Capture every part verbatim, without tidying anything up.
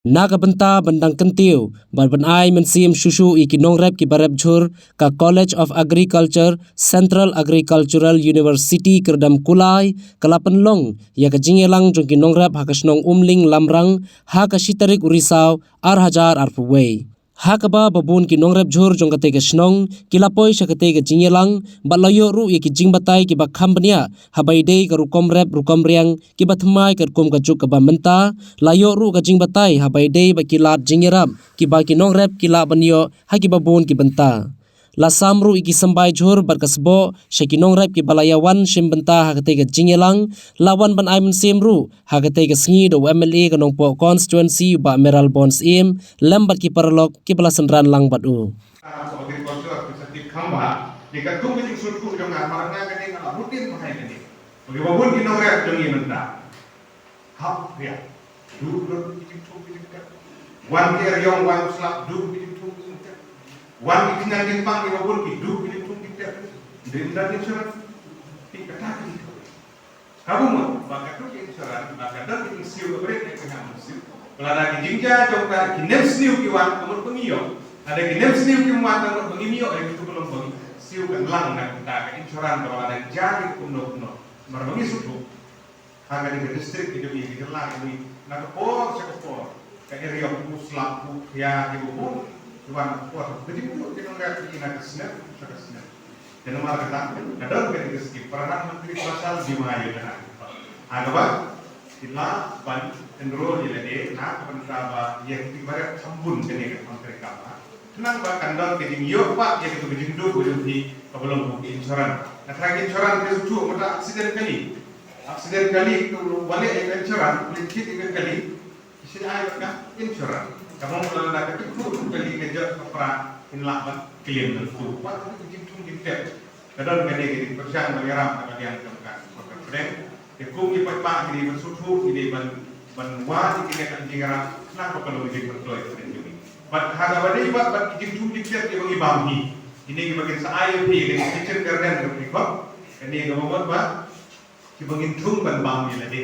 Na ka bynta ban dang kyntiew bad ban ai mynsiem shuh shuh ïa ki nongrep kiba rep jhur, ka College of Agriculture, Central Agricultural University Kyrdem Kulai ka la pynlong ïa ka jingïalang jong ki nongrep ha ka shnong Umling Lamrang ha ka shi tarik u Risaw ar hajar arphew wei. Ha kaba ba bun ki nongrep jhur jong katei ka shnong ki la poi sha katei ka jingïalang bad la ïoh ruh ïa ki jingbatai kiba kham bniah haba ïadei ka rukom rep rukom riang kiba thymmai katkum ka juk kaba mynta, la ïoh ruh ka jingbatai haba ïadei bad ki lad jingïarap kiba ki nongrep ki lah ban ïoh ha kiba bun ki bynta. La sam ruh ïa ki symbai jhur bad ka sboh sha ki nongrep kiba la ïawan shim bynta ha katei ka jingïalang, la wan ban ai mynsiem ruh ha katei ka sngi da u M L A ka Nongpoh constituency u Bah Mayralborn Syiem lem bad ki paralok kiba la synran lang bad u. Agriculture, ki sa tip kham bha. Ni katkum ka jingsngewthuh jong nga, mar nga kane nga la rutin bha ïa kane. Bagi ba bun ki nongrep jong ngi mynta. Hap ria. Duh dor ki jingthung ki jingtep. Wan ki eriong, wan slap, duh ki jingthung ki jingtep. Wan ki kynjang jingpang kiba bun ki, duh ki jingthung ki jingtep. Dei ym don insurance. Ti kata ki jingthung. Ka bun mo, ba ka duk insurance, ba ka don ki jingsiew ka bret ïa ka nang siew. Ba lada ki jingjia jong ka ki nem sniew ki wan ka mut ba ngi ïoh. Lada ki nem sniew ki wan ka mut ba ngim ïoh, ïa kitu ka long ba ngi siew ka lang na ka bynta ka insurance ba lada jia ki kumno kumno. Mar ba ngi sngewthuh. Ha kane ka district ka jong ngi, ka jylla ka jong ngi, na ka por sha ka por, ka area u slap u khia ki u bun, ki wan na ka por, ka jingduh ki nongrep ki na ka snem sha ka snem. Te namar kata, ka don kane ka skim Pradhan Mantri Fasal Bima Yojana. Ha kaba ki lah ban enroll ïa lade na ka bynta ba ïa ki barit kham bun kane ka kam treikam ha. Khnang ba kan don ka jingïoh pat ïa katu ka jingduh ka jong phi kaba long kum ki insurance. Nga tharai ki insurance ki shu mynta accident kali. Accident kali, to waleh ïa ka insurance, leit thied ïa ka kali, ki shu ai ka insurance. Ka mut lada ka tu kali ka jot ka pra, kin lah ban claim da tu. Wat ka jingthung jingtep. Ka don kane ka jingpyrshang ban ïarap na ka liang jong ka sorkar pdeng. Te kum ki paidbah ngi dei ban sngewthuh, ngi dei ban, ban wad ïa kine ki jingïarap, khnang ba ka long ka jingpynkloi pdeng jong ngi. Bad ha kaba dei bad, bad ki jingthung jingtep kiba ngi bam hi. Kine kiba kin sa ai ïa phi, kine ki kitchen garden kaba ngi bam. Kane kaba mut ba kiba ngin thung ban bam ïa lade.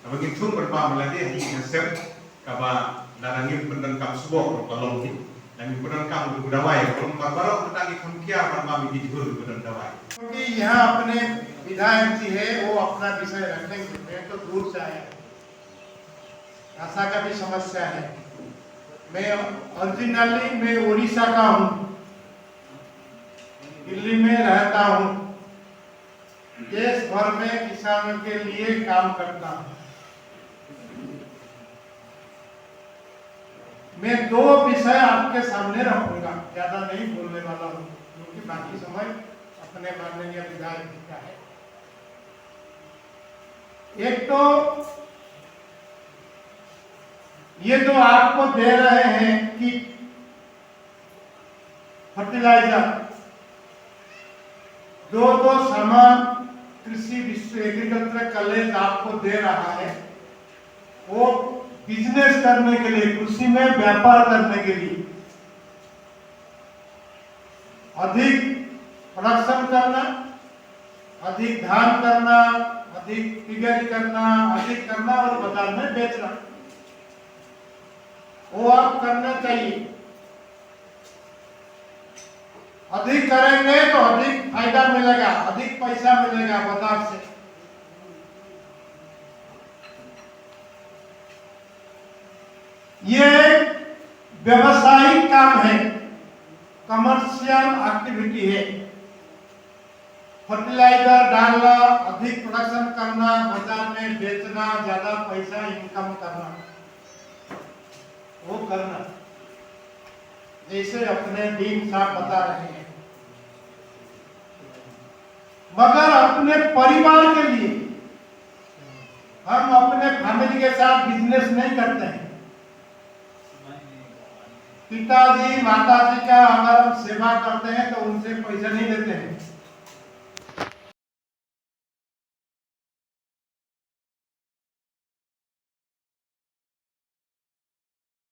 Kaba ngin thung ban bam ïa lade ha ki jingïaseng kaba lada ngim pyndonkam sboh ruh ka long hi. Lada ngim pyndonkam ruh ka dawai ruh ka long, ba baroh mynta ngi kham khia ban bam ïa ki jhur kiba don dawai. क्योंकि यहाँ अपने विधायक जी है, वो अपना विषय रखेंगे। मैं तो दूर से आया हूँ, भाषा का भी समस्या है। मैं ओरिजिनली मैं उड़ीसा का हूँ, दिल्ली में रहता हूँ। देश भर में किसानों के लिए काम करता हूँ। मैं दो विषय आपके सामने रखूंगा, ज्यादा नहीं बोलने वाला हूँ, क्योंकि बाकी समय अपने माननीय विधायक जी का है। एक तो ये जो आपको दे रहे हैं कि फर्टिलाइजर, जो जो सामान कृषि विश्व एग्रीकल्चर कॉलेज आपको दे रहा है, वो बिजनेस करने के लिए, कृषि में व्यापार करने के लिए, अधिक प्रोडक्शन करना, अधिक धान करना, अधिक पिगरी करना, अधिक करना और बाजार में बेचना, वो आप करना चाहिए। अधिक करेंगे तो अधिक फायदा मिलेगा, अधिक पैसा मिलेगा बाजार से। ये एक व्यावसायिक काम है, कमर्शियल एक्टिविटी है। फर्टिलाइजर डालना, अधिक प्रोडक्शन करना, बाजार में बेचना, ज्यादा पैसा इनकम करना, वो करना, जैसे अपने डीन साहब बता रहे हैं। मगर अपने परिवार के लिए हम अपने फैमिली के साथ बिजनेस नहीं करते हैं। पिताजी माताजी का अगर हम सेवा करते हैं तो उनसे पैसा नहीं लेते हैं।